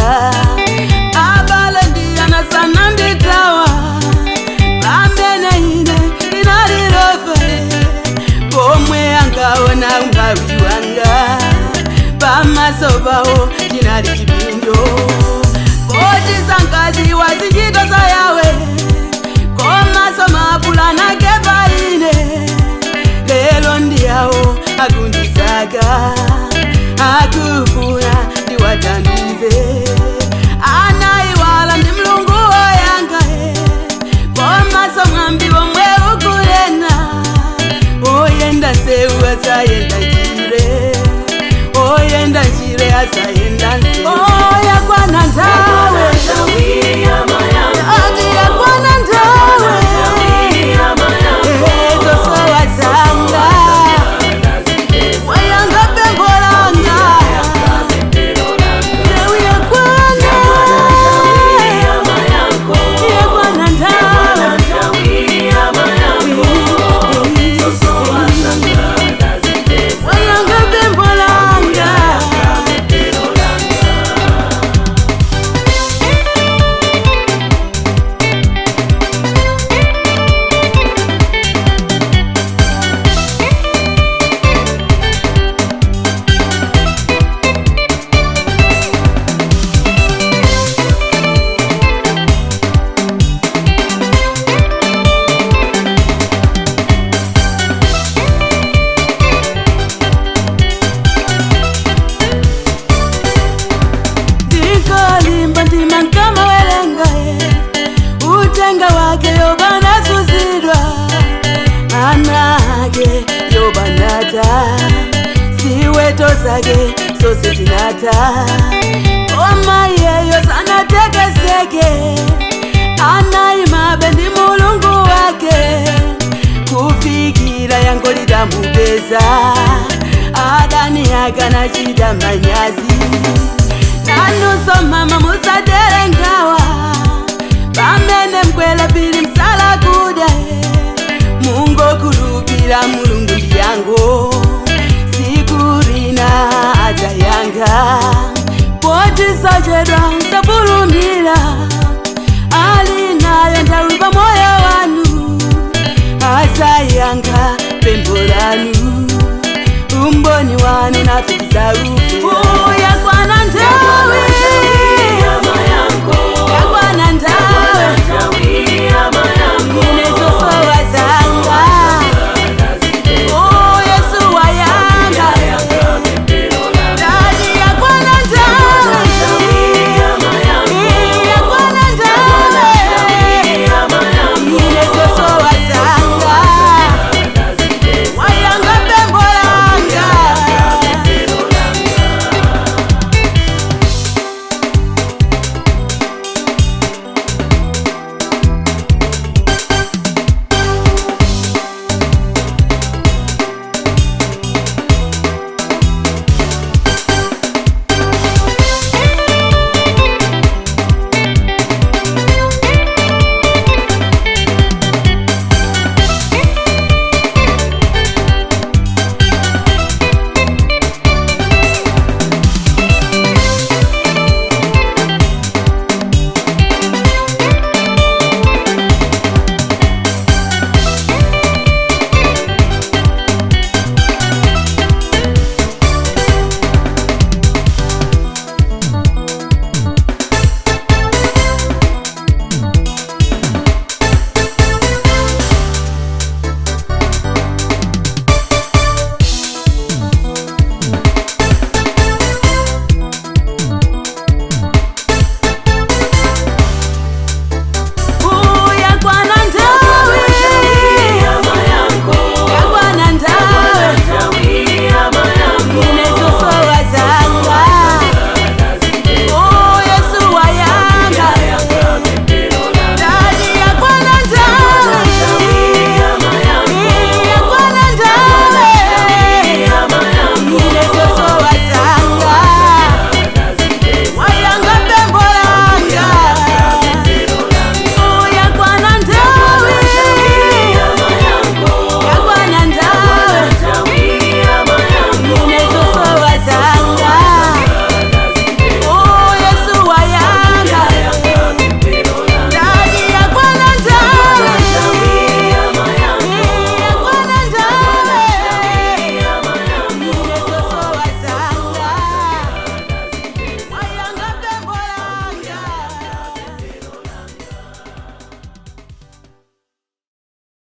Langa abale ndiyanasana nditawa pamene ine ndinalilofe pomwe angaona ungawi wanga pamaso pawo chinali chipinjo potisankazi wazinjito za yawe komaso mapulana kepaine lelo ndiyawo akundisaka akufuna ndiwatandize anaiwala ndi Mulungu woyanga komaso mwambi womwe ukulena oyenda seu asayenda njire oyenda njire asayenda nse oyakwana nthawe ati yakwana nthawe ezosowa zanga wayanga pembo langa Leo yakwana yakwana nthawe wayanga pembo langa. Ndikalimba ndima nkamawerenga utenga wake yobanasuzidwa ana ake yobanata ziweto zake zose zinata koma iyeyo sanatekeseke anayimabe ndi Mulungu wake kufikira yangolida mupeza adani akanachita manyazi nanuso mama musaterengawa pamene mkwela pili msala kuda mungokulupira Mulungu ndiyango siku lina adzayanga potisachedwa